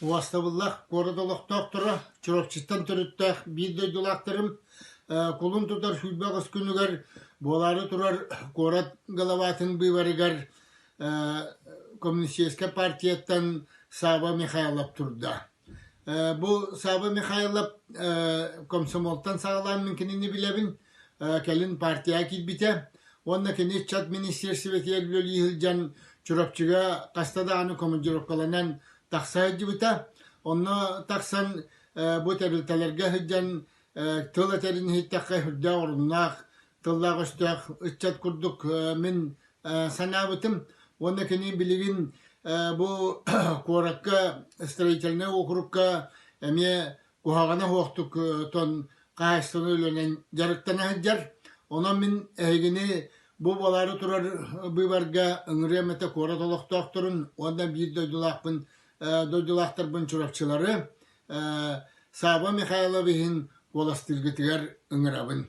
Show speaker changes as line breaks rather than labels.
Убастабыллаах куорат олохтоохторо, Чурапчыттан төрүттээх биир дойдулаахтарым, кулун тутар 28 күнүгэр буолаары турар куорат головатын быыбарыгар Коммунистическай партияттан Савва Михайлов турда. Бу Савва Михайлов комсомолтан саҕалаан мин кинини билэбин, кэлин партияҕа киирбитэ уонна кини ыччат министиэристибэтигэр үлэлии сылдьан Чурапчыга хаста даҕаны командировкаланан тахса сылдьыбыта. Онно тахсан бу тэрилтэлэргэ сылдьан тыл этэрин иһиттэххэ сүрдээх оруннаах, тыллаах-өстөөх ыччат курдук мин санаабытым. Уонна кини билигин бу куоракка строительнай уокурукка эмиэ куһаҕана суохтук тон хаһаайыстыбаны үлэнэн дьарыктана сылдьар. Онон мин эһигини бу буолаары турар быыбарга ыҥырыам этэ куорат олохтоохторун уонна биир дойдулаахпын дойдулаахтарбын Чурапчылары Савва Михайлов иһин куоластыыргытыгар ыҥырабын.